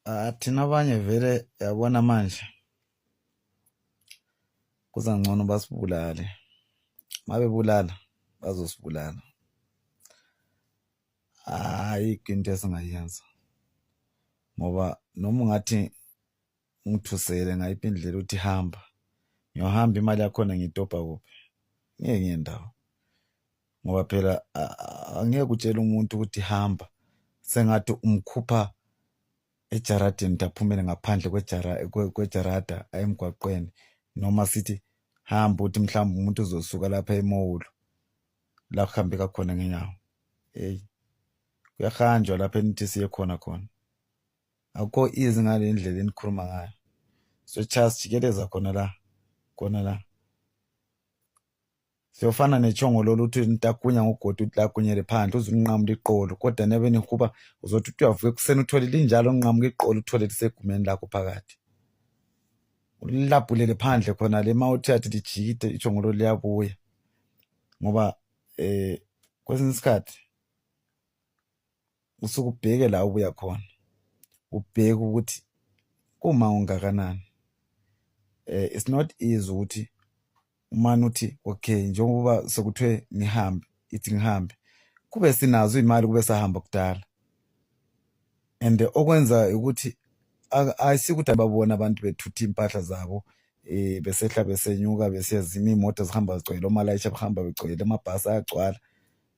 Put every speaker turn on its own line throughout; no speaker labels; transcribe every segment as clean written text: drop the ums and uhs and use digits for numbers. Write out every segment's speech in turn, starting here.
Ah, thina abanye vele yabona manje kuza ngcono basibulale. Mabebulala bazosibulala. Ayikho into esingayenza ngoba noma ungathi ungithusele ngayiphi indlela uthi hamba, ngiyohamba imali yakhona ngiyidobha kuphi? Ngeke ngiye ndawo. Ngoba phela angeke utshele umuntu ukuthi hamba sengathi umkhupha ejaradini ukuthi aphumele ngaphandle kwejarada aye emgwaqweni, noma sithi hamba uthi mhlawumbe umuntu uzosuka lapha emowulu la kuhambeka khona ngenyawo. Hey, kuyahanjwa lapha enithi siye khona khona. Akukho easy ngale ndlela enikhuluma ngayo. So cha sijikeleza khona la, khona la. Siyofana netshongololo uthi nitakunya ngogodi uthi lakunyele phandle uze unqamule iqolo kodwa nebe nihuba uzothi uthi uyavuka ekuseni uthole linjalo unqamuka iqolo uthole lisegumeni lakho phakathi ulilabhulele phandle khona le ma uthi athi lijikide itshongololo liyabuya ngoba eh kwesinye isikhathi usuke ubheke la ubuya khona ubheke ukuthi kuma ungakanani. It's not easy ukuthi umane uthi okay njengoba sekuthiwe ngihambe ithi ngihambe kube sinazo iy'mali kube sahamba kudala. And okwenza ukuthi ayisikuthi ababona abantu bethutha iy'mpahla zabo besehla besenyuka besiyazima iy'moto zihamba zigcwele omalayisha behamba begcwele amabhasi ayagcwala,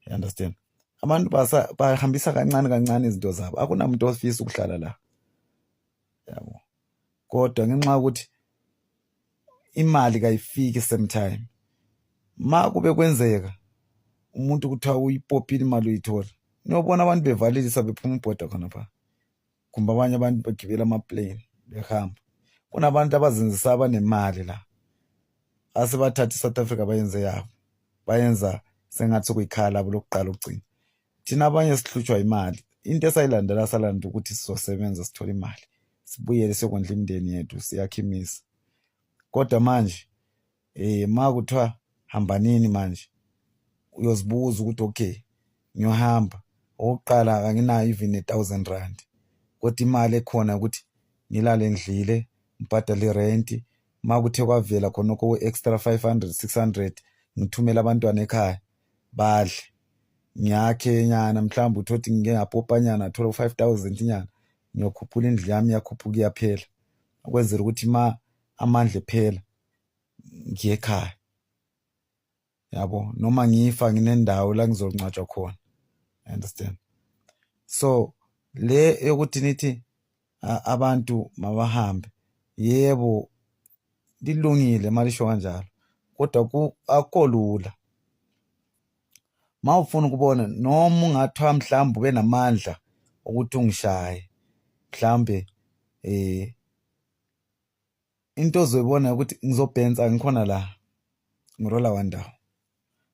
you understand. Abantu bahambisa kancane kancane izinto zabo, akunamuntu ofisa ukuhlala la yabo. Kodwa ngenxa yokuthi imali kayifiki same time, ma kube kwenzeka umuntu kuthiwa uyipopile imali uyithola, niyobona abantu bevalelisa bephuma ubhoda khonapha, kumbe abanye abantu begibela ama-plane behamba. Kunabantu abazenzisa abanemali la asebathatha i-South Africa bayenze yabo, bayenza sengathi sekuyikhaya labo lokuqala ukugcina. Thina abanye sihlutshwa imali, into esayilandela salanda ukuthi sizosebenza sithole imali sibuyele siyokondla imindeni yethu siyakhe imizi. Kodwa manje ma kuthiwa hambanini manje uyozibuza ukuthi okay ngiyohamba, okokuqala anginayo even a-thousand rand kodwa imali ekhona ukuthi ngilale ngidlile ngibhadale irenti, ma kuthe kwavela khonokho okwe-extra 500 600 ngithumele abantwana ekhaya badle, ngiyakhe nyana mhlawumbe uthole ukuthi ngike ngapopanyana ngathola u-5,000 nyana ngiyokhuphula indlu yami iyakhuphuka iyaphela ukwenzela ukuthi ma amandla ephela ngiye ekhaya yabo, noma ngifa nginendawo la ngizongcwatshwa khona, you understand. So le yokuthi nithi abantu mabahambe, yebo lilungile malisho kanjalo kodwa akukho lula. Ma ufuna ukubona noma ungathiwa mhlawumbe ube namandla ukuthi ungishaye mhlawumbe into ozoyibona ukuthi ngizobhensa ngikhona la ngirola one ndawo,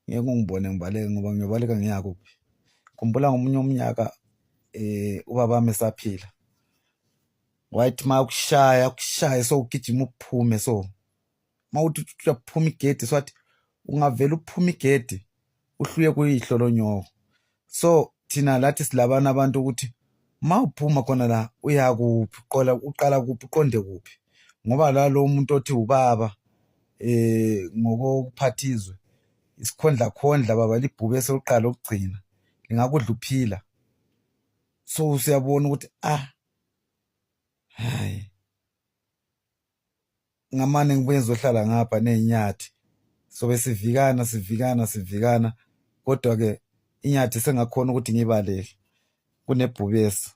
ngeke ungibone ngibaleke ngoba ngiyobaleka ngiya kuphi. Khumbula ngomunye umnyaka ubabami esaphila wayethi uma kushaya kushaye so ugijima uphume so uma uthi uyaphuma igedi so wathi ungavele uphume igedi uhluye kuyihlo lonyoko. So thina lathi silabana abantu ukuthi uma uphuma khona la uya kuphi, uqola uqala kuphi uqonde kuphi, ngoba la lo muntu othi ubaba ngokokuphatha izwe isikhondla khondla baba libhubesi lokuqala lokugcina lingakudla uphila. So usuyabona ukuthi ah hayi ngamane ngibuye ngizohlala ngapha ney'nyathi sobe sivikana sivikana sivikana kodwa-ke inyathi sengakhona ukuthi ngiyibaleke kunebhubesi.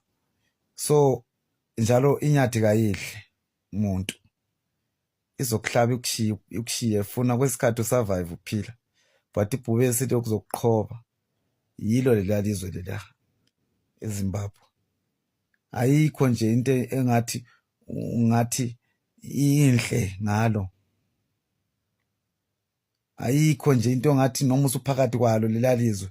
So njalo inyathi kayidli muntu, izokuhlaba ikushiye ikushiye funa kwesikhathi u-survive uphila, but ibhubesi lokuzokuqhoba yilo leliya lizwe leliya eZimbabwe. Ayikho nje into engathi ungathi inhle ngalo, ayikho nje into ongathi noma usuphakathi kwalo leliya lizwe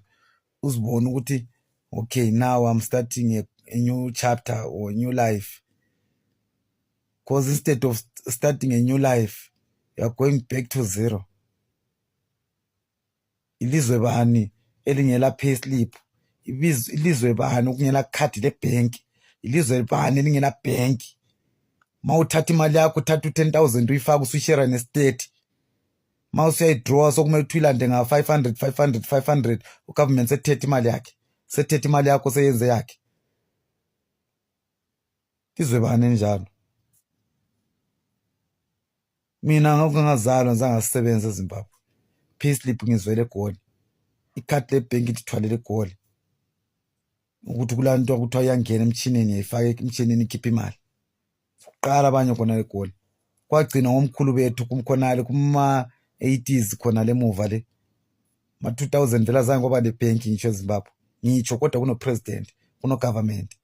uzibone ukuthi okay now I'm starting a new chapter or new life, because instead of starting a new life you are going back to zero. Ilizwe bani elingela payslip, ilizwe bani okungela khadi lebhenki. Ilizwe bani elingela bhenki? Ma uthatha imali yakho, uthatha u-10,000 uyifake, usuyishera ne-state. Ma usuyayidrawa, sokumele ukuthi uyilande nga-500, 500, 500. Ugovernment sethethe imali yakhe, sethethe imali yakho, seyenze yakhe. Izwe bani enjalo? Mina ngakho ngazalwa, ngizangasebenza eZimbabwe. Payslip ngizwele eGoli, ikhadi lebhenki lithwalele eGoli, ukuthi kulaa nto kuthiwa iyangena emtshineni, yayifaka emtshineni, ikhipha imali kuqala. Abanye khona eGoli kwagcina ngomkhulu bethu khonale kuma-80s, khona lemuva le ma-2000. Vele azange kwaba nebhenki ngisho eZimbabwe ngitsho, kodwa kuno-president, kuno-government,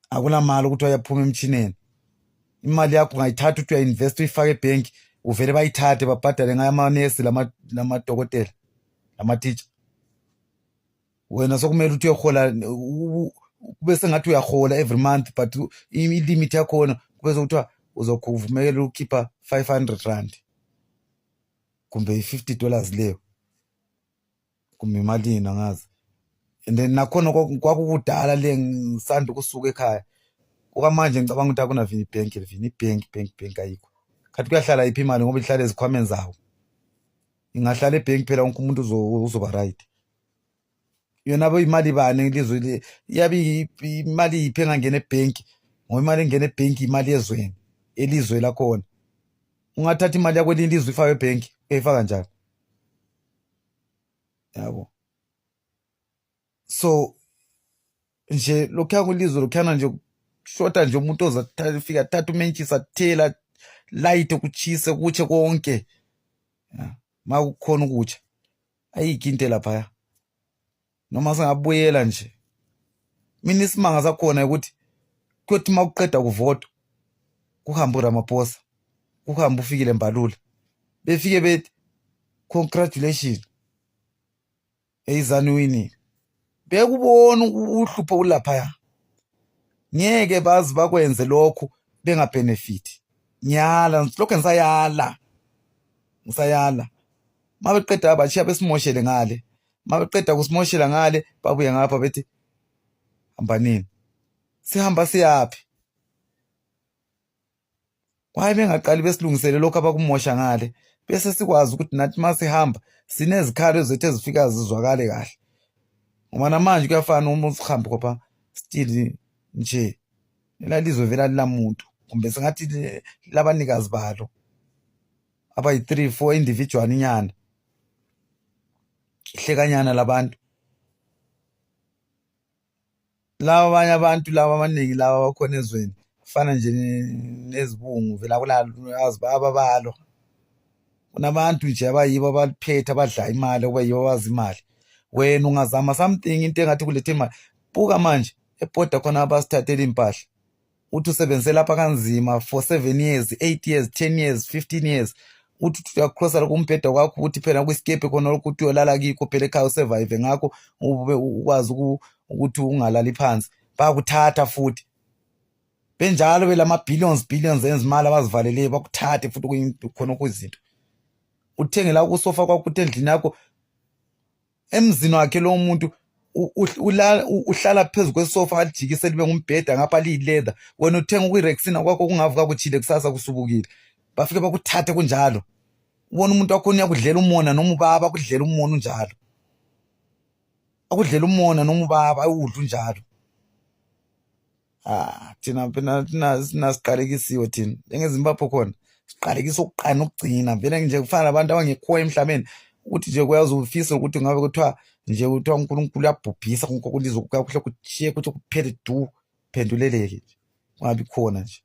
akunamali ukuthi ayaphuma emtshineni. Imali yakho ungayithatha ukuthi uya-invest, uyifake ebhenki, uvele bayithathe babhadale ngayo amanesi, lamadokotela, lamatitsha. Wena sokumele ukuthi uyohola, kube sengathi uyahola every month, but ilimit yakhona kube sekuthiwa uzokuvumekela ukukhipha R500 kumbe i-$50 leyo, kumbe imalini, angazi. And then nakhona kwakukudala le, ngisanda ukusuka ekhaya. Okwamanje ngicabanga ukuthi akuna vini bank, vini bank, bank, bank ayikho. Khathi kuyahlala yiphi imali? Ngoba ihlala ezikhwameni zawo. Ingahlala ebhenki phela, wonke umuntu uzoba right. Yona bo imali bani ilizwe iyabe imali yiphi engangena ebhenki? Ngoba imali engena ebhenki imali yezweni, elizwe lakhona. Ungathatha imali yakwelinye ilizwe ifake ebhenki, uyayifaka njani? Yabo, so nje lokhuya kulizwe lokhuyana nje kushota nje umuntu ozafika athatha umentshisi, athela light, kuchise, kutshe konke. Ma kukhona ukutsha, ayikho into laphaya. Noma singabuyela nje, mina isimanga sakhona ukuthi kuyothi uma kuqeda kuvotwa, kuhambe uRamaphosa, kuhambe uFikile Mbalula, befike bethi, "Congratulations, eyizani winile." Bekubona uhlupho ulaphaya, ngeke bazi bakwenze lokhu bengabenefit. Ngiyala, lokho ngisayala, ngisayala. Mabeqeda bachiya besimoshele ngale, mabeqeda kusimoshela ngale, babuye ngapha bethi hambanini. Sihamba siyaphi? Why bengaqali besilungisele lokhu abakumosha ngale, bese sikwazi ukuthi nathi masihamba sinezikhalo zethu ezifika zizwakale kahle? Ngoba namanje kuyafana, uma usihambe khopha still nje lalizwe vele alilamuntu, kumbe singathi labanikazi balo abayi-3, 4 individual inyana ihlekanyana labantu laba. Abanye abantu laba abaningi laba abakhona ezweni fana nje nezibungu vele, akunalwazi ababalwa. Kunabantu nje abayibo abaliphethe, abadla imali, okuba abazi imali. Wena ungazama something, into engathi kulethe imali. Buka manje ebhoda khona, abasithathela impahla. Uthi usebenze lapha kanzima for 7 years, 8 years, 10 years, 15 years, uthi uyacrossa lokhu umbheda kwakho, ukuthi phela kwisikepe khona lokhu, uthi uyolala kikho phela ekhaya, usurvive ngakho, ube ukwazi ukuthi ungalali phansi, bayakuthatha futhi. Benjalo belama billions, billions ezimali abazivaleleyo, bakuthathe futhi khona kuzinto uthenge la kusofa kwakho, uthi endlini yakho, emzini wakhe lo muntu uhlala phezu kwesofa, alijikise libe ngumbheda, ngapha liyileather. Wena uthenga ukuyirexina kwakho, kungavuka kuchile, kusasa kusubukile, bafike bakuthathe kunjalo. Ubona umuntu wakhona uyakudlela umona, noma ubaba akudlela umona unjalo, akudlela umona, noma ubaba awudla unjalo. Ah, thina phela thina siqalekisiwe thina njengeZimbabwe khona, siqalekisa ukuqala nokugcina. Vele nje kufana nabantu abangekhoyo emhlabeni, ukuthi nje kuyaze ufise ukuthi ngabe kuthiwa nje, kuthiwa uNkulunkulu uyabhubhisa konke kulizwe, kuhle kuchiye, kuthi kuphele du, phenduleleke nje, kungabi khona nje.